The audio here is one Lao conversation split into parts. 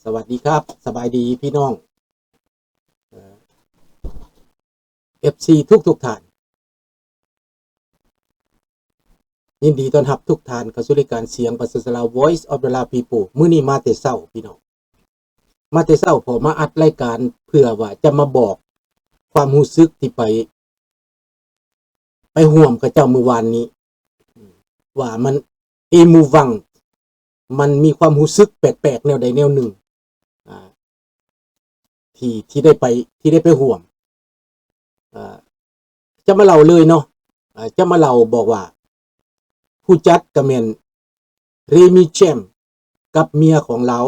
ສະຫວັດດີຄັບ ສະບາຍດີພີ່ນ້ອງ ເອີ ເອັຟຊີທຸກໆທ່ານ. ຍິນດີຕ້ອນຮັບທຸກທ່ານເຂົ້າສູ່ລາຍການສຽງປະຊາຊົນລາວ Voice of the Lao People. ມື້ນີ້ມາແຕ່ເຊົ້າພີ່ນ້ອງ ມາແຕ່ເຊົ້າ ເພາະມາອັດລາຍການເພື່ອວ່າຈະມາບອກຄວາມຮູ້ສຶກທີ່ໄປ ໄປຮ່ວມເຂົາເຈົ້າມື້ວານນີ້ ວ່າມັນ ເອມູວັງ ມັນມີຄວາມຮູ້ສຶກແປກໆແນວໃດແນວໜຶ່ງ ອ່າ ທີ່ ທີ່ໄດ້ໄປ ທີ່ໄດ້ໄປຮ່ວມ ອ່າ ຈະມາເລົ່າເລີຍເນາະ ອ່າ ຈະມາເລົ່າ ບອກວ່າ ຜູ້ຈັດກະແມ່ນ ເຣມີແຈມ ກັບເມຍຂອງລາວ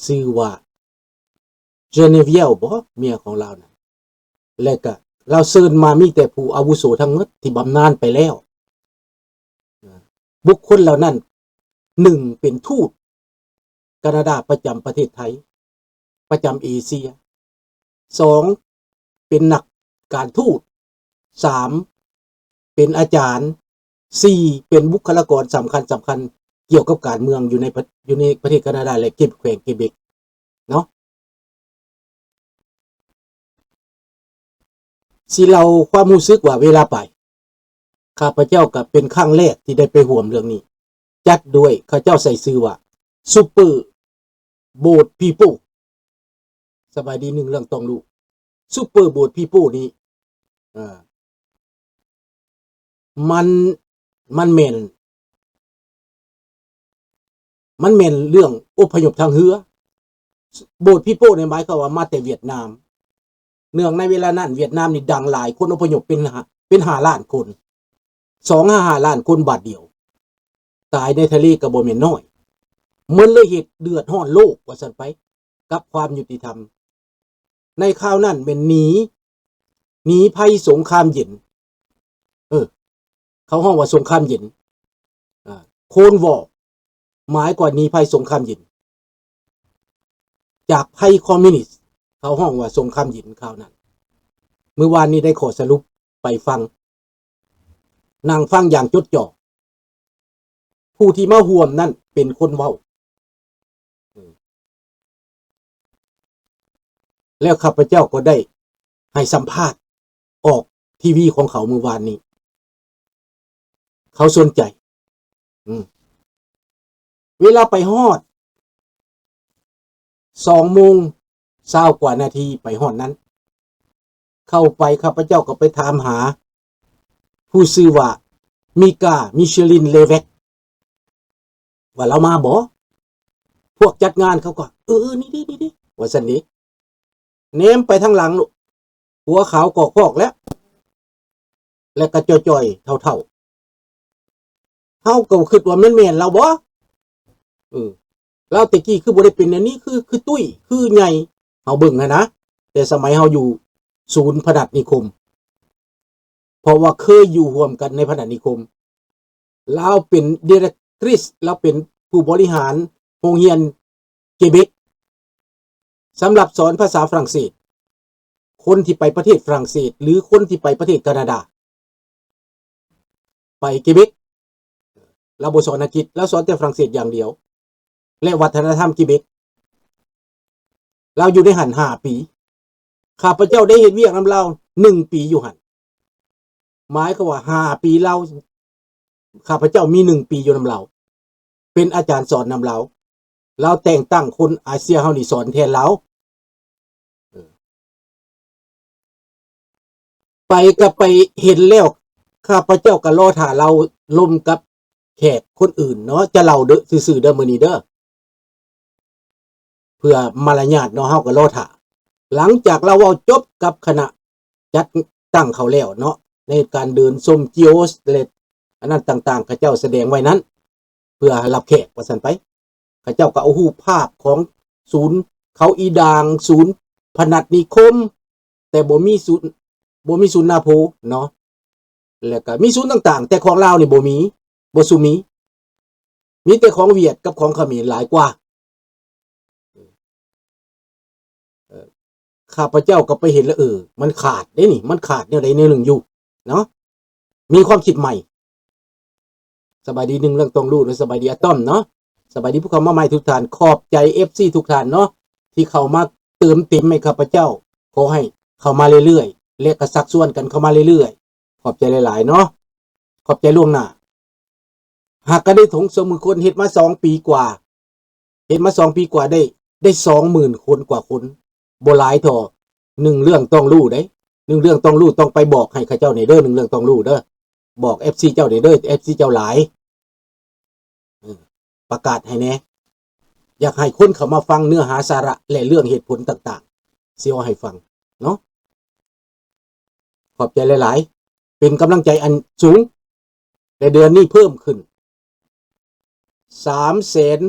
ຊື່ວ່າ ເຈເນວຽວ ບໍ ເມຍຂອງລາວນັ້ນ ແລະກະລາວເຊີນມາມີແຕ່ຜູ້ອາວຸໂສທັງໝົດທີ່ບຳນານໄປແລ້ວ. ບຸກຄົນເຫຼົ່ານັ້ນ ໜຶ່ງ ເປັນທູດການາດາປະຈຳປະເທດໄທ ປະຈຳເອເຊຍ, ສອງ ເປັນນັກການທູດ, ສາມ ເປັນອາຈານ, ສີ່ ເປັນບຸກຄະລາກອນສຳຄັນໆ ກ່ຽວກັບການເມືອງຢູ່ໃນປະ ຢູ່ໃນປະເທດການາດາ ແລະ ເກ ແຂວງເກເບັກເນາະ. ຊິເລົ່າຄວາມຮູ້ສຶກວ່າເວລາໄປ ຂ້າພະເຈົ້າກໍເປັນຄັ້ງແລກທີ່ໄດ້ໄປຮ່ວມເລື່ອງນີ້ ຈັດໂດຍ ເຂົາເຈົ້າໃສ່ຊື່ວ່າ Super Boat People. ສະບາຍດີ ໜຶ່ງເລື່ອງຕ້ອງຮູ້ Super Boat People ນີ້ ເອີ ມັນ ມັນແມ່ນ ມັນແມ່ນເລື່ອງອົບພະຍົບທາງເຮືອ. Boat People ນີ້ໝາຍຄວາມວ່າມາແຕ່ຫວຽດນາມ. ເນື່ອງໃນເວລານັ້ນຫວຽດນາມນີ້ດັງຫຼາຍ ຄົນອົບພະຍົບເປັນຫ້າ ເປັນຫ້າລ້ານຄົນ ສອງຫາຫ້າລ້ານຄົນບາດດຽວ ຕາຍໃນທະເລກໍບໍ່ແມ່ນນ້ອຍ. ມັນເລີຍເຮັດເດືອດຮ້ອນໂລກວ່າຊັ້ນໄປ ກັບຄວາມຍຸຕິທຳ. ໃນຄາວນັ້ນແມ່ນໜີ ໜີໄພສົງຄາມເຢັນ ເອີ ເຂົາຮ້ອງວ່າສົງຄາມເຢັນ ອາ Cold War ໝາຍກວ່າໜີໄພສົງຄາມເຢັນ ຈາກໄພຄອມມິວນິດ ເຂົາຮ້ອງວ່າສົງຄາມເຢັນຄາວນັ້ນ. ມື້ວານນີ້ໄດ້ຂໍ້ສະຫຼຸບໄປຟັງ ນັ່ງຟັງຢ່າງຈົດຈ່ອ ຜູ້ທີ່ມາຮ່ວມນັ້ນເປັນຄົນເວົ້າ ແລ້ວຂ້າພະເຈົ້າກໍໄດ້ໃຫ້ສຳພາດອອກທີວີຂອງເຂົາມື້ວານນີ້ ເຂົາສົນໃຈ ອືມ ເວລາໄປຮອດ ສອງໂມງຊາວກວ່ານາທີໄປຮອດນັ້ນ ເຂົ້າໄປ ຂ້າພະເຈົ້າກໍໄປຖາມຫາຜູ້ຊື່ວ່າ ມີກາ ມີເຊລິນ ເລແວັກ ວ່າລາວມາບໍ່? ພວກຈັດງານເຂົາກໍ ເອີ ນີ້ເດ ນີ້ເດ ວ່າຊັ້ນເດ. ແນມໄປທາງຫຼັງ ຫົວຂາວກອກໆແລ້ວ ແລ້ວກໍຈ່ອຍໆເຖົ້າໆ ເຮົາກໍຄິດວ່າແມ່ນໆລາວບໍ? ເອີ ລາວແຕ່ກີ້ຄືບໍ່ໄດ້ເປັນແນວນີ້ ຄື ຄືຕຸ້ຍ ຄືໃຫຍ່ ເຮົາເບິ່ງຫັ້ນນະ ແຕ່ສະໄໝເຮົາຢູ່ສູນພະນັດນິຄົມ ເພາະວ່າເຄີຍຢູ່ຮ່ວມກັນໃນພະນັດນິຄົມ. ລາວເປັນ directrice ລາວເປັນຜູ້ບໍລິຫານໂຮງຮຽນເກເບັກ ສຳລັບສອນພາສາຝຣັ່ງເສດ. ຄົນທີ່ໄປປະເທດຝຣັ່ງເສດ ຫຼື ຄົນທີ່ໄປປະເທດການາດາ ໄປເກເບັກ ລາວບໍ່ສອນອັງກິດ ລາວສອນແຕ່ຝຣັ່ງເສດຢ່າງດຽວ ແລະ ວັດທະນະທຳເກເບັກ. ລາວຢູ່ໃນຫັ້ນຫ້າປີ ຂ້າພະເຈົ້າໄດ້ເຮັດວຽກນຳລາວໜຶ່ງປີຢູ່ຫັ້ນ ໝາຍຄວາມວ່າຫ້າປີລາວ ຂ້າພະເຈົ້າມີໜຶ່ງປີຢູ່ນຳລາວ ເປັນອາຈານສອນນຳລາວ. ລາວແຕ່ງຕັ້ງຄົນອາເຊຍເຮົານີ້ສອນແທນລາວ ເອີ ໄປກໍໄປເຫັນແລ້ວ ຂ້າພະເຈົ້າກໍລໍຖ້າລາວລົມກັບແຂກຄົນອື່ນເນາະ ຈະເລົ່າເດີ ຊື່ໆເດີ ມື້ນີ້ເດີ ເພື່ອມາລະຍາດເນາະ ເຮົາກໍລໍຖ້າ. ຫຼັງຈາກລາວເວົ້າຈົບກັບຄະນະຈັດຕັ້ງເຂົາແລ້ວເນາະ ໃນການເດີນຊົມ kiosk ແລະ ອັນນັ້ນຕ່າງໆ ເຂົາເຈົ້າສະແດງໄວ້ນັ້ນ ເພື່ອຮັບແຂກວ່າຊັ້ນໄປ. ເຂົາເຈົ້າກໍເອົາຮູບພາບຂອງສູນເຂົາອີດາງ ສູນພະນັດນິຄົມ ແຕ່ບໍ່ມີສູນ ບໍ່ມີສູນນາໂພເນາະ ແລ້ວກໍມີສູນຕ່າງໆ ແຕ່ຂອງລາວນີ້ບໍ່ມີ ບໍ່ສູ່ມີ ມີແຕ່ຂອງຫວຽດກັບຂອງຂະເໝນຫຼາຍກວ່າ. ເອີ ເອີ ຂ້າພະເຈົ້າກໍໄປເຫັນແລ້ວ ເອີ ມັນຂາດເດ້ນີ້ ມັນຂາດແນວໃດແນວໜຶ່ງຢູ່ເນາະ ມີຄວາມຄິດໃໝ່. ສະບາຍດີ ໜຶ່ງເລື່ອງຕ້ອງຮູ້ ແລະ ສະບາຍດີອາຕ້ອມເນາະ. ສະບາຍດີຜູ້ເຂົ້າມາໃໝ່ທຸກທ່ານ. ຂອບໃຈເອັຟຊີທຸກທ່ານເນາະ ທີ່ເຂົ້າມາເຕີມເຕັມໃຫ້ຂ້າພະເຈົ້າ. ຂໍໃຫ້ເຂົ້າມາເລື້ອຍໆ ແລະ ກໍຊັກຊວນກັນເຂົ້າມາເລື້ອຍໆ. ຂອບໃຈຫຼາຍໆເນາະ. ຂອບໃຈລ່ວງໜ້າ. ຫາກກໍໄດ້ຖົງສະໝືອຄົນ ເຮັດມາສອງປີກວ່າ ເຮັດມາສອງປີກວ່າ ໄດ້ ໄດ້ສອງໝື່ນຄົນກວ່າຄົນ. ບໍ່ຫຼາຍເທົ່າໜຶ່ງເລື່ອງຕ້ອງຮູ້ເດ້. ໜຶ່ງເລື່ອງຕ້ອງຮູ້ ຕ້ອງໄປບອກໃຫ້ເຂົາເຈົ້າແດ່ເດີ. ໜຶ່ງເລື່ອງຕ້ອງຮູ້ເດີ. ບອກເອັຟຊີເຈົ້າແດ່ເດີ. ເອັຟຊີເຈົ້າຫຼາຍ. ເອີ ປະກາດໃຫ້ແດ່. ຢາກໃຫ້ຄົນເຂົ້າມາຟັງເນື້ອຫາສາລະ ແລະ ເລື່ອງເຫດຜົນຕ່າງໆ ຊິເວົ້າໃຫ້ຟັງເນາະ. ຂອບໃຈຫຼາຍໆ. ເປັນກຳລັງໃຈອັນສູງ. ແລະ ເດືອນນີ້ເພີ່ມຂຶ້ນສາມແສນ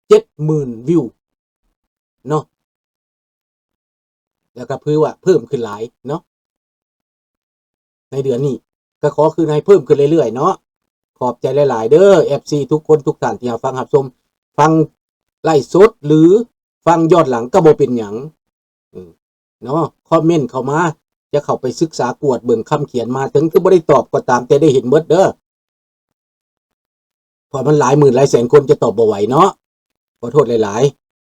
ເຈັດໝື່ນວິວເນາະ. ແລ້ວກໍຖືວ່າເພີ່ມຂຶ້ນຫຼາຍເນາະ ໃນເດືອນນີ້. ກໍຂໍຄືໃຫ້ເພີ່ມຂຶ້ນເລື້ອຍໆເນາະ. ຂອບໃຈຫຼາຍໆເດີ ເອັຟຊີທຸກຄົນທຸກທ່ານທີ່ຮັບຟັງຮັບຊົມ. ຟັງໄລຟ໌ສົດ ຫຼື ຟັງຍ້ອນຫຼັງກໍບໍ່ເປັນຫຍັງ ເນາະ. ຄອມເມັນເຂົ້າມາ ຈະເຂົ້າໄປສຶກສາກວດເບິ່ງຄຳຂຽນມາ. ເຖິງຊິບໍ່ໄດ້ຕອບກໍຕາມ ແຕ່ໄດ້ເຫັນເບິດເດີ. ເພາະມັນຫຼາຍໝື່ນຫຼາຍແສນຄົນ ຈະຕອບບໍ່ໄຫວເນາະ. ຂໍໂທດຫຼາຍ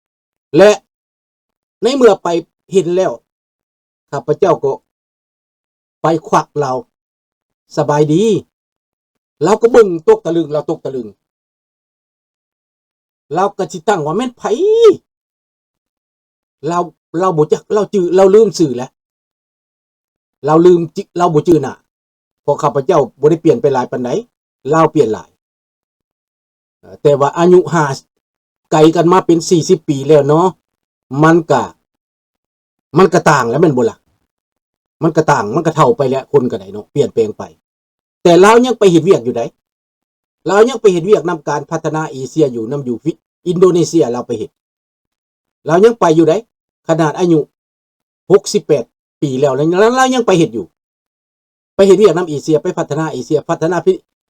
ໆ. ແລະ ໃນເມື່ອໄປເຫັນແລ້ວ ຂ້າພະເຈົ້າກໍໄປຄວັກລາວ. ສະບາຍດີ. ລາວກໍເບິ່ງຕົກຕະລຶງ ລາວຕົກຕະລຶງ. ລາວກໍຊິຕັ້ງວ່າແມ່ນໃຜ? ລາວ ລາວບໍ່ຈັກ ລາວຈື່ ລາວລືມຊື່ແລ້ວ. ລາວລືມ ລາວບໍ່ຈື່ໜ້າ. ເພາະຂ້າພະເຈົ້າບໍ່ໄດ້ປ່ຽນໄປຫຼາຍປານໃດ. ລາວປ່ຽນຫຼາຍ. ເອີ ແຕ່ວ່າອາຍຸຫ່າ ໄກກັນມາເປັນສີ່ສິບປີແລ້ວເນາະ. ມັນກະ ມັນກະຕ່າງແລ້ວແມ່ນບໍ່ລະ? ມັນກະຕ່າງ ມັນກະເຖົ້າໄປແລ້ວ ຄົນກະໄດ້ເນາະ ປ່ຽນແປງໄປ. ແຕ່ລາວຍັງໄປເຮັດວຽກຢູ່ໃດ໋. ລາວຍັງໄປເຮັດວຽກນຳການພັດທະນາເອເຊຍຢູ່ ນຳຢູ່ ອິນໂດເນເຊຍ ລາວໄປເຮັດ. ລາວຍັງໄປຢູ່ໃດ໋. ຂະໜາດອາຍຸຫົກສິບແປດປີແລ້ວ ລາວ ລາວຍັງໄປເຮັດຢູ່. ໄປເຮັດວຽກນຳເອເຊຍ ໄປພັດທະນາເອເຊຍ ພັດທະນາ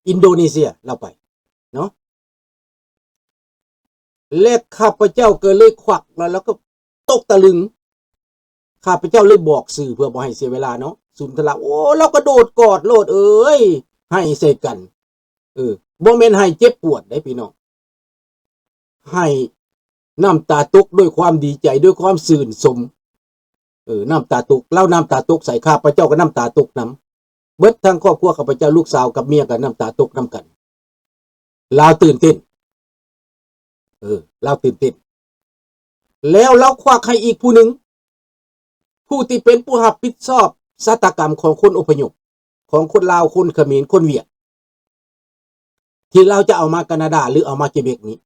ອິນໂດເນເຊຍ ລາວໄປເນາະ. ແລະ ຂ້າພະເຈົ້າກໍເລີຍຄວັກ ແລ້ວ ແລ້ວກໍຕົກຕະລຶງ. ຂ້າພະເຈົ້າເລີຍບອກຊື່ເພື່ອບໍ່ໃຫ້ເສຍເວລາເນາະ ສຸນທະລະ. ໂອ້ ລາວກະໂດດກອດໂລດເອີຍ ໄຫ້ໃສ່ກັນ. ເອີ ບໍ່ແມ່ນໄຫ້ເຈັບປວດເດ້ພີ່ນ້ອງ. ໄຫ້ນ້ຳຕາຕົກດ້ວຍຄວາມດີໃຈ ດ້ວຍຄວາມຊື່ນຊົມ. ເອີ ນ້ຳຕາຕົກ ລາວນ້ຳຕາຕົກໃສ່ ຂ້າພະເຈົ້າກໍນ້ຳຕາຕົກນຳ. ເບິດທັງຄອບຄົວຂ້າພະເຈົ້າ ລູກສາວກັບເມຍກໍນ້ຳຕາຕົກນຳກັນ. ລາວຕື່ນເຕັ້ນ. ເອີ ລາວຕື່ນເຕັ້ນ. ແລ້ວລາວຄວັກໃຫ້ອີກຜູ້ໜຶ່ງ ຜູ້ທີ່ເປັນຜູ້ຮັບຜິດຊອບຊະຕາກຳຂອງຄົນອົບພະຍົບ ຂອງຄົນລາວ ຄົນຂະເໝນ ຄົນຫວຽດ ທີ່ລາວຈະເອົາມາການາດາ ຫຼື ເອົາມາເກເບັກນີ້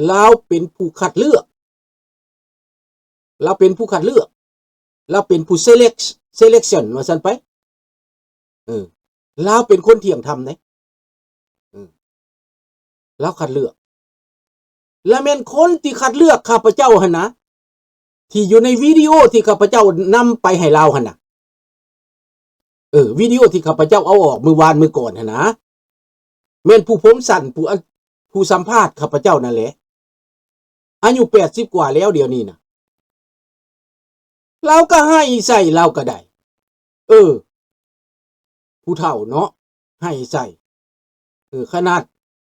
ລາວເປັນຜູ້ຄັດເລືອກ. ລາວເປັນຜູ້ຄັດເລືອກ. ລາວເປັນຜູ້ select selection ວ່າຊັ້ນໄປ. ເອີ ລາວເປັນຄົນທ່ຽງທຳເດ້. ເອີ ລາວຄັດເລືອກ ແລະ ແມ່ນຄົນທີ່ຄັດເລືອກຂ້າພະເຈົ້າຫັ້ນນະ ທີ່ຢູ່ໃນວິດີໂອທີ່ຂ້າພະເຈົ້ານຳໄປໃຫ້ລາວຫັ້ນນະ. ເອີ ວິດີໂອທີ່ຂ້າພະເຈົ້າເອົາອອກມື້ວານມື້ກ່ອນຫັ້ນນະ ແມ່ນຜູ້ຜົມສັ້ນ ຜູ້ອັນ ຜູ້ສຳພາດຂ້າພະເຈົ້ານັ້ນແຫຼະ. ອາຍຸແປດສິບກວ່າແລ້ວດຽວນີ້ນະ. ລາວກໍໄຫ້ໃສ່ ລາວກໍໄດ້. ເອີ ຜູ້ເຖົ້າເນາະ ໄຫ້ໃສ່. ເອີ ຂະໜາດ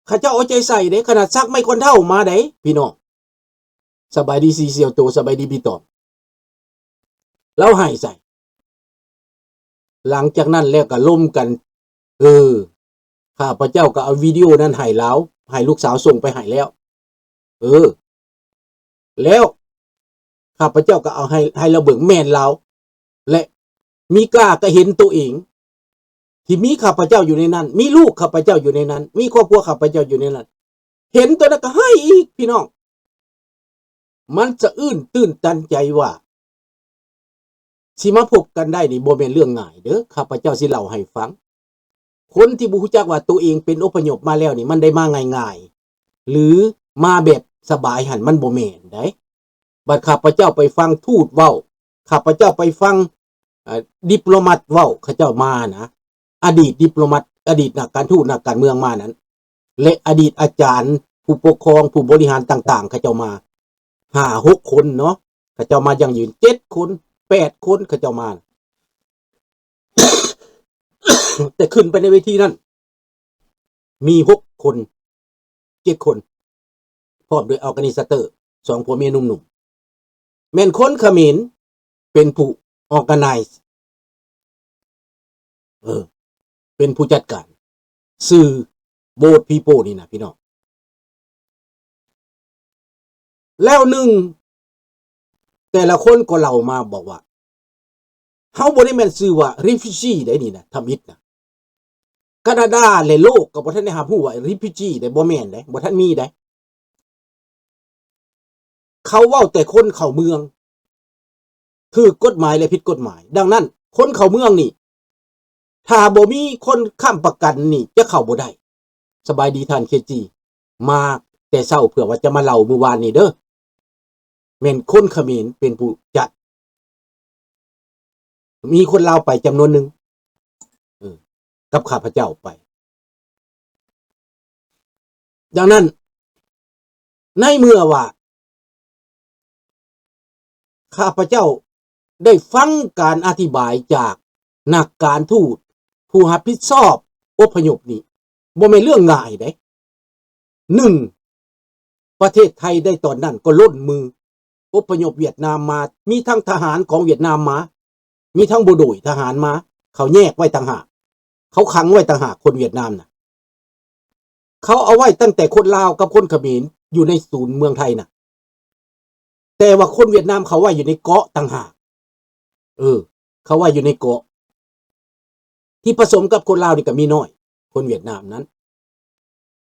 ເຂົາເຈົ້າເອົາໃຈໃສ່ເດ້ ຂະໜາດສັກໄມ້ກວາດເທົ້າມາໄດ໋ພີ່ນ້ອງ. ສະບາຍດີສີສ່ຽວໂຕ ສະບາຍດີພີ່ຕອງ. ລາວໄຫ້ໃສ່. ຫຼັງຈາກນັ້ນແລ້ວກໍລົມກັນ. ເອີ ຂ້າພະເຈົ້າກໍເອົາວິດີໂອນັ້ນໃຫ້ລາວ ໃຫ້ລູກສາວສົ່ງໄປໃຫ້ແລ້ວ. ເອີ ແລ້ວຂ້າພະເຈົ້າກໍເອົາໃຫ້ ໃຫ້ລາວເບິ່ງ ແມ່ນລາວ. ແລະ ມີກ້າກໍເຫັນໂຕເອງ ທີ່ມີຂ້າພະເຈົ້າຢູ່ໃນນັ້ນ ມີລູກຂ້າພະເຈົ້າຢູ່ໃນນັ້ນ ມີຄອບຄົວຂ້າພະເຈົ້າຢູ່ໃນນັ້ນ. ເຫັນໂຕນັ້ນກໍໄຫ້ອີກ ພີ່ນ້ອງ. ມັນສະອື້ນຕື່ນຕັນໃຈວ່າ ຊິມາພົບກັນໄດ້ນີ້ບໍ່ແມ່ນເລື່ອງງ່າຍເດີ. ຂ້າພະເຈົ້າຊິເລົ່າໃຫ້ຟັງ. ຄົນທີ່ບໍ່ຮູ້ຈັກວ່າໂຕເອງເປັນອົບພະຍົບມາແລ້ວນີ້ ມັນໄດ້ມາງ່າຍໆ ຫຼື ມາແບບສະບາຍຫັ້ນ ມັນບໍ່ແມ່ນໃດ໋. ບັດຂ້າພະເຈົ້າໄປຟັງທູດເວົ້າ, ຂ້າພະເຈົ້າໄປຟັງ ເອີ ດິບໂລມັດເວົ້າ, ເຂົາເຈົ້າມານະ, ອະດີດດິບໂລມັດ, ອະດີດນັກການທູດ, ນັກການເມືອງມານັ້ນ ແລະ ອະດີດອາຈານ, ຜູ້ປົກຄອງ, ຜູ້ບໍລິຫານຕ່າງໆ ເຂົາເຈົ້າມາ ຫ້າຫົກຄົນເນາະ, ເຂົາເຈົ້າມາຢັ້ງຢືນ ເຈັດຄົນ, ແປດຄົນ ເຂົາເຈົ້າມາ. ແຕ່ຂຶ້ນໄປໃນເວທີນັ້ນ ມີຫົກຄົນ ເຈັດຄົນ ພ້ອມດ້ວຍອອກການິສເຕີ ສອງຜົວເມຍໜຸ່ມໆ ແມ່ນຄົນຂະເໝນເປັນຜູ້ organize ເອີ ເປັນຜູ້ຈັດການ ຊື່ Boat People ນີ້ນະພີ່ນ້ອງ. ແລ້ວໜຶ່ງ ແຕ່ລະຄົນກໍເລົ່າມາບອກວ່າ ເຮົາບໍ່ໄດ້ແມ່ນຊື່ວ່າ refugee ໃດນີ້ນະ ທຳອິດນະ ການາດາ ແລະ ໂລກກໍບໍ່ທັນໄດ້ຮັບຮູ້ວ່າ refugee ໃດ ບໍ່ແມ່ນໃດ ບໍ່ທັນມີໃດ. ເຂົາເວົ້າແຕ່ຄົນເຂົ້າເມືອງ ຖືກກົດໝາຍ ແລະ ຜິດກົດໝາຍ. ດັ່ງນັ້ນ ຄົນເຂົ້າເມືອງນີ້ ຖ້າບໍ່ມີຄົນຄ້ຳປະກັນນີ້ ຈະເຂົ້າບໍ່ໄດ້. ສະບາຍດີທ່ານ ເຄຈີ ມາແຕ່ເຊົ້າເພື່ອວ່າຈະມາເລົ່າມື້ວານນີ້ເດີ້. ແມ່ນຄົນຂະເໝນເປັນຜູ້ຈັດ. ມີຄົນລາວໄປຈຳນວນໜຶ່ງ ເອີ ກັບຂ້າພະເຈົ້າໄປ. ດັ່ງນັ້ນ ໃນເມື່ອວ່າ ຂ້າພະເຈົ້າໄດ້ຟັງການອະທິບາຍຈາກນັກການທູດຜູ້ຮັບຜິດຊອບອົບພະຍົບນີ້ ບໍ່ແມ່ນເລື່ອງງ່າຍເດ້. ໜຶ່ງ ປະເທດໄທໃນຕອນນັ້ນກໍລົ້ນມື ອົບພະຍົບຫວຽດນາມມາ, ມີທັງທະຫານຂອງຫວຽດນາມມາ, ມີທັງໂບໂດຍທະຫານມາ, ເຂົາແຍກໄວ້ຕ່າງຫາກ, ເຂົາຂັງໄວ້ຕ່າງຫາກ ຄົນຫວຽດນາມນະ. ເຂົາເອົາໄວ້ຕັ້ງແຕ່ຄົນລາວກັບຄົນຂະເໝນຢູ່ໃນສູນເມືອງໄທນະ, ແຕ່ວ່າຄົນຫວຽດນາມເຂົາໄວ້ຢູ່ໃນເກາະຕ່າງຫາກ. ເອີ ເຂົາໄວ້ຢູ່ໃນເກາະ ທີ່ປະສົມກັບຄົນລາວນີ້ກໍມີໜ້ອຍ, ຄົນຫວຽດນາມນັ້ນ.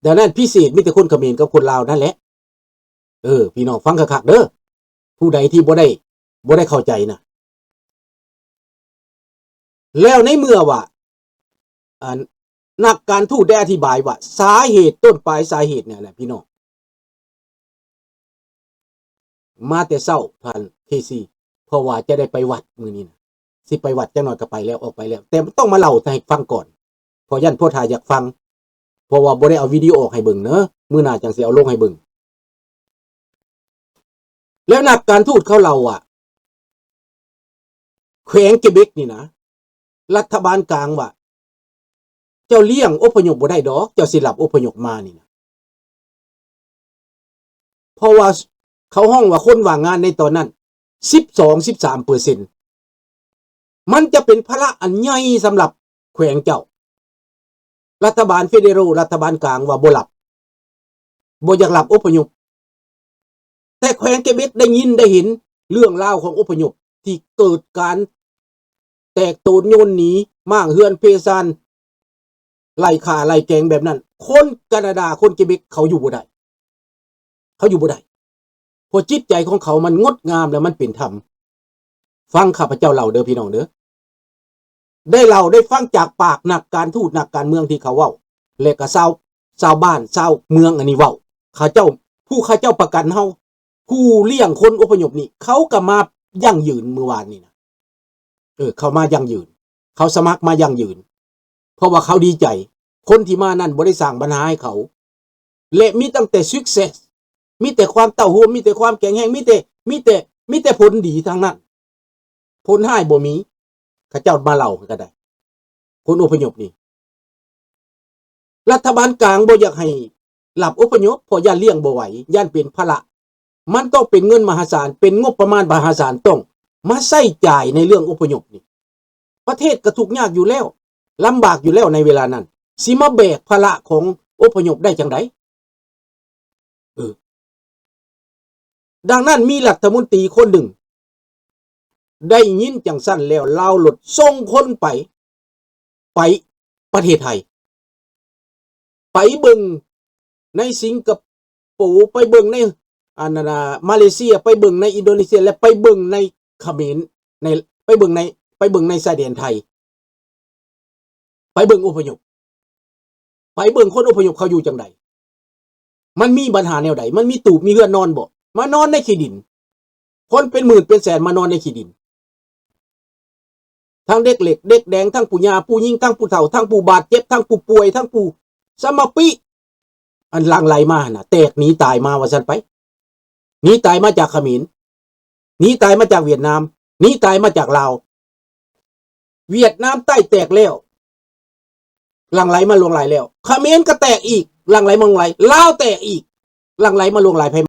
ດັ່ງນັ້ນ ພິເສດມີແຕ່ຄົນຂະເໝນກັບຄົນລາວນັ້ນແຫຼະ. ເອີ ພີ່ນ້ອງຟັງຄັກໆເດີ້ ຜູ້ໃດທີ່ບໍ່ໄດ້ ບໍ່ໄດ້ເຂົ້າໃຈນະ. ແລ້ວໃນເມື່ອວ່າ ອັນ ນັກການທູດໄດ້ອະທິບາຍວ່າ ສາເຫດ ຕົ້ນປາຍສາເຫດນີ້ນະ ພີ່ນ້ອງ ມາແຕ່ເຊົ້າທ່ານ ເຄຊີ ເພາະວ່າຈະໄດ້ໄປວັດມື້ນີ້ນະ, ຊິໄປວັດຈັກໜ້ອຍກໍໄປແລ້ວ ອອກໄປແລ້ວ, ແຕ່ຕ້ອງມາເລົ່າໃຫ້ຟັງກ່ອນ ເພາະຢ້ານຜູ້ທ່ານຢາກຟັງ, ເພາະວ່າບໍ່ໄດ້ເອົາວິດີໂອອອກໃຫ້ເບິ່ງເນີ, ມື້ໜ້າຈັ່ງຊິເອົາລົງໃຫ້ເບິ່ງ. ແລ້ວນັກການທູດເຂົາເລົ່າວ່າ ແຂວງເກເບັກນີ້ນະ ລັດຖະບານກາງວ່າ ເຈົ້າລ້ຽງອົບພະຍົບບໍ່ໄດ້ດອກ, ເຈົ້າຊິຮັບອົບພະຍົບມານີ້ນະ. ເພາະວ່າເຂົາຮ້ອງວ່າຄົນວ່າງງານໃນຕອນນັ້ນ ສິບສອງ ສິບສາມເປີເຊັນ ມັນຈະເປັນພາລະອັນໃຫຍ່ສຳລັບແຂວງເຈົ້າ. ລັດຖະບານເຟເດໂຣ ລັດຖະບານກາງວ່າບໍ່ຮັບ, ບໍ່ຢາກຮັບອົບພະຍົບ. ແຕ່ແຂວງເກເບັກໄດ້ຍິນໄດ້ເຫັນເລື່ອງລາວຂອງອົບພະຍົບ ທີ່ເກີດການແຕກໂຕນໂຍນໜີ, ມ້າງເຮືອນເພຊານ, ໄລ່ຂ້າໄລ່ແກງແບບນັ້ນ, ຄົນການາດາ ຄົນເກເບັກ ເຂົາຢູ່ບໍ່ໄດ້, ເຂົາຢູ່ບໍ່ໄດ້. ເພາະຈິດໃຈຂອງເຂົາມັນງົດງາມ ແລະ ມັນເປັນທຳ. ຟັງຂ້າພະເຈົ້າເລົ່າເດີ້ ພີ່ນ້ອງເດີ້. ໄດ້ເລົ່າໄດ້ຟັງຈາກປາກນັກການທູດນັກການເມືອງທີ່ເຂົາເວົ້າ ແລະ ກໍຊາວ ຊາວບ້ານຊາວເມືອງອັນນີ້ເວົ້າ. ເຂົາເຈົ້າ ຜູ້ເຂົາເຈົ້າປະກັນເຮົາ ຜູ້ລ້ຽງຄົນອົບພະຍົບນີ້ ເຂົາກໍມາຢັ້ງຢືນມື້ວານນີ້ນະ. ເອີ ເຂົາມາຢັ້ງຢືນ, ເຂົາສະໝັກມາຢັ້ງຢືນ ເພາະວ່າເຂົາດີໃຈ. ຄົນທີ່ມານັ້ນບໍ່ໄດ້ສ້າງບັນຫາໃຫ້ເຂົາ ແລະ ມີຕັ້ງແຕ່ success, ມີແຕ່ຄວາມເຕົ້າໂຮມ, ມີແຕ່ຄວາມແຂງແຮງ, ມີແຕ່ ມີແຕ່ ມີແຕ່ຜົນດີທັງນັ້ນ, ຜົນຮ້າຍບໍ່ມີ. ເຂົາເຈົ້າມາເລົ່າໃຫ້ກໍໄດ້ ຄົນອົບພະຍົບນີ້. ລັດຖະບານກາງບໍ່ຢາກໃຫ້ ລັບອົບພະຍົບ ເພາະຢ້ານລ້ຽງບໍ່ໄຫວ, ຢ້ານເປັນພາລະ. ມັນຕ້ອງເປັນເງິນມະຫາສານ, ເປັນງົບປະມານມະຫາສານ, ຕ້ອງມາໃຊ້ຈ່າຍໃນເລື່ອງອົບພະຍົບນີ້. ປະເທດກໍທຸກຍາກຢູ່ແລ້ວ, ລຳບາກຢູ່ແລ້ວໃນເວລານັ້ນ, ຊິມາແບກພາລະຂອງອົບພະຍົບໄດ້ຈັ່ງໃດ? ເອີ ດັ່ງນັ້ນ ມີລັດຖະມົນຕີຄົນໜຶ່ງ ໄດ້ຍິນຈັ່ງຊັ້ນແລ້ວ ລາວໂລດສົ່ງຄົນໄປ ໄປປະເທດໄທ, ໄປເບິ່ງໃນສິງກະໂປ, ໄປເບິ່ງໃນ ອັນນັ້ນນະ ມາເລເຊຍ, ໄປເບິ່ງໃນອິນໂດເນເຊຍ ແລະ ໄປເບິ່ງໃນຂະເໝນ, ໃນ ໄປເບິ່ງໃນ ໄປເບິ່ງໃນຊາຍແດນໄທ, ໄປເບິ່ງອົບພະຍົບ, ໄປເບິ່ງຄົນອົບພະຍົບເຂົາຢູ່ຈັ່ງໃດ, ມັນມີບັນຫາແນວໃດ, ມັນມີຕູບມີເຮືອນນອນບໍ່? ມານອນໃນຂີ້ດິນ, ຄົນເປັນໝື່ນເປັນແສນມານອນໃນຂີ້ດິນ, ທັງເດັກເລັກເດັກແດງ, ທັງຜູ້ຍ່າຜູ້ຍິງ, ທັງຜູ້ເຖົ້າ, ທັງຜູ້ບາດເຈັບ, ທັງຜູ້ປ່ວຍ, ທັງຜູ້ສະມະປິ ອັນຫຼັ່ງໄຫຼມາຫັ້ນນະ, ແຕກໜີຕາຍມາວ່າຊັ້ນໄປ, ໜີຕາຍມາຈາກຂະເໝນ, ໜີຕາຍມາຈາກຫວຽດນາມ, ໜີຕາຍມາຈາກລາວ. ຫວຽດນາມໃຕ້ແຕກແລ້ວ, ຫຼັ່ງໄຫຼມາຫຼວງຫຼາຍແລ້ວ, ຂະເໝນກໍແຕກອີກ, ຫຼັ່ງໄຫຼມາຫຼວງຫຼາຍ, ລາວແຕກອີກ. ຫຼັ່ງໄຫຼມາຫຼວງຫຼາຍໃຜ